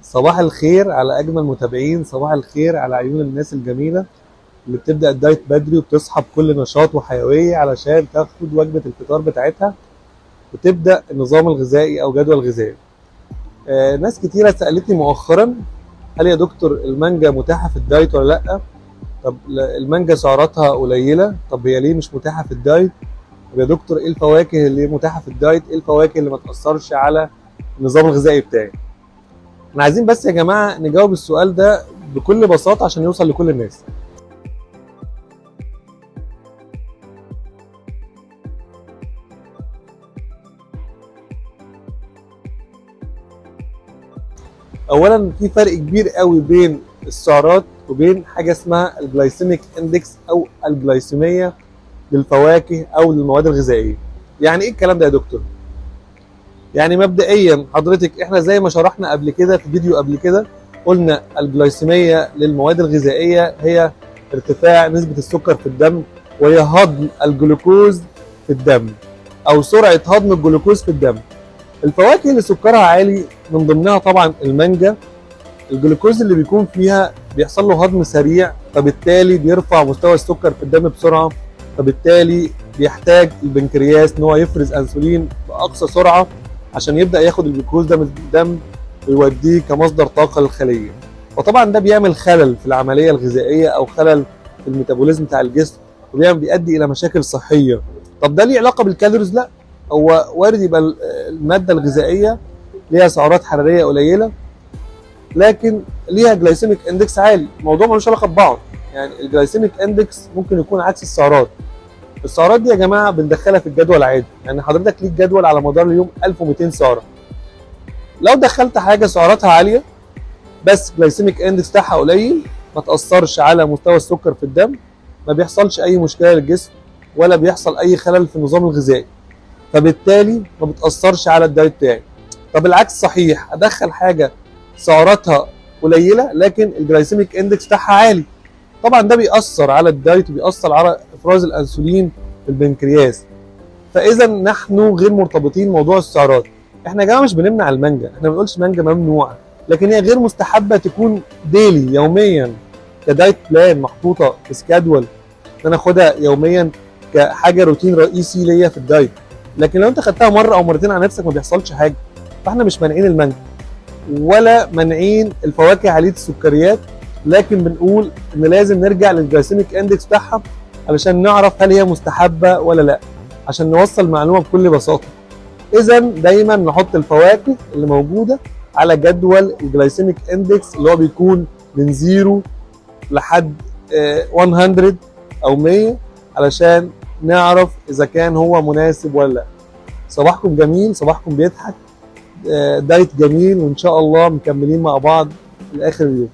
صباح الخير على اجمل متابعين، صباح الخير على عيون الناس الجميلة اللي بتبدا الدايت بدري وبتصحى بكل نشاط وحيوية علشان تاخد وجبة الفطار بتاعتها وتبدا النظام الغذائي او جدول غذائي. ناس كتيرة سالتني مؤخرا، هل يا دكتور المانجا متاحة في الدايت ولا لا؟ طب المانجا سعراتها قليله، طب هي ليه مش متاحة في الدايت؟ طب يا دكتور ايه الفواكه اللي متاحة في الدايت؟ ايه الفواكه اللي ما تاثرش على النظام الغذائي بتاعي؟ احنا عايزين بس يا جماعة نجاوب السؤال ده بكل بساطة عشان يوصل لكل الناس. اولا في فرق كبير قوي بين السعرات وبين حاجة اسمها ال glycemic index او الجلايسيميه للفواكه او للمواد الغذائية. يعني ايه الكلام ده يا دكتور؟ يعني مبدئيا حضرتك احنا زي ما شرحنا قبل كده في فيديو قبل كده، قلنا الجلايسيميه للمواد الغذائية هي ارتفاع نسبه السكر في الدم، وهي هضم الجلوكوز في الدم او سرعة هضم الجلوكوز في الدم. الفواكه اللي سكرها عالي من ضمنها طبعا المانجا، الجلوكوز اللي بيكون فيها بيحصل له هضم سريع، فبالتالي بيرفع مستوى السكر في الدم بسرعة، فبالتالي بيحتاج البنكرياس ان هو يفرز انسولين باقصى سرعة عشان يبدا ياخد الجلوكوز ده من الدم ويوديه كمصدر طاقة للخليه. وطبعا ده بيعمل خلل في العملية الغذائية او خلل في ال metabolism بتاع الجسم، وبيعمل بيؤدي الى مشاكل صحية. طب ده ليه علاقة بال calories؟ لا، هو وارد يبقى المادة الغذائية ليها سعرات حرارية قليله لكن ليها glycemic index عالي. الموضوع ملوش علاقة ببعض، يعني ال glycemic index ممكن يكون عكس السعرات. السعرات دي يا جماعة بندخلها في الجدول عادي، يعني حضرتك ليك جدول على مدار اليوم 1200 سعره. لو دخلت حاجة سعراتها عالية بس glycemic index بتاعها قليل، ما تاثرش على مستوى السكر في الدم، ما بيحصلش اي مشكلة للجسم ولا بيحصل اي خلل في النظام الغذائي، فبالتالي ما بتاثرش على الدايت بتاعي. طب العكس صحيح، ادخل حاجة سعراتها قليله لكن ال glycemic index بتاعها عالي، طبعا ده بيأثر على الدايت وبيأثر على افراز الانسولين في البنكرياس. فاذا نحن غير مرتبطين موضوع السعرات. احنا يا جماعة مش بنمنع المانجا، احنا ما بنقولش مانجا ممنوعة، لكن هي غير مستحبة تكون daily يوميا ك diet plan محطوطة في schedule ان انا اخدها يوميا كحاجة روتين رئيسي ليا في الدايت. لكن لو انت خدتها مرة او مرتين على نفسك ما بيحصلش حاجة. فاحنا مش مانعين المانجا ولا مانعين الفواكه عالية السكريات، لكن بنقول ان لازم نرجع لل glycemic index بتاعها علشان نعرف هل هي مستحبة ولا لا، عشان نوصل معلومة بكل بساطة. اذا دايما نحط الفواكه اللي موجودة على جدول ال glycemic index اللي هو بيكون من 0 لحد 100 او 100 علشان نعرف اذا كان هو مناسب ولا لا. صباحكم جميل، صباحكم بيضحك، دايت جميل، وان شاء الله مكملين مع بعض لاخر اليوم.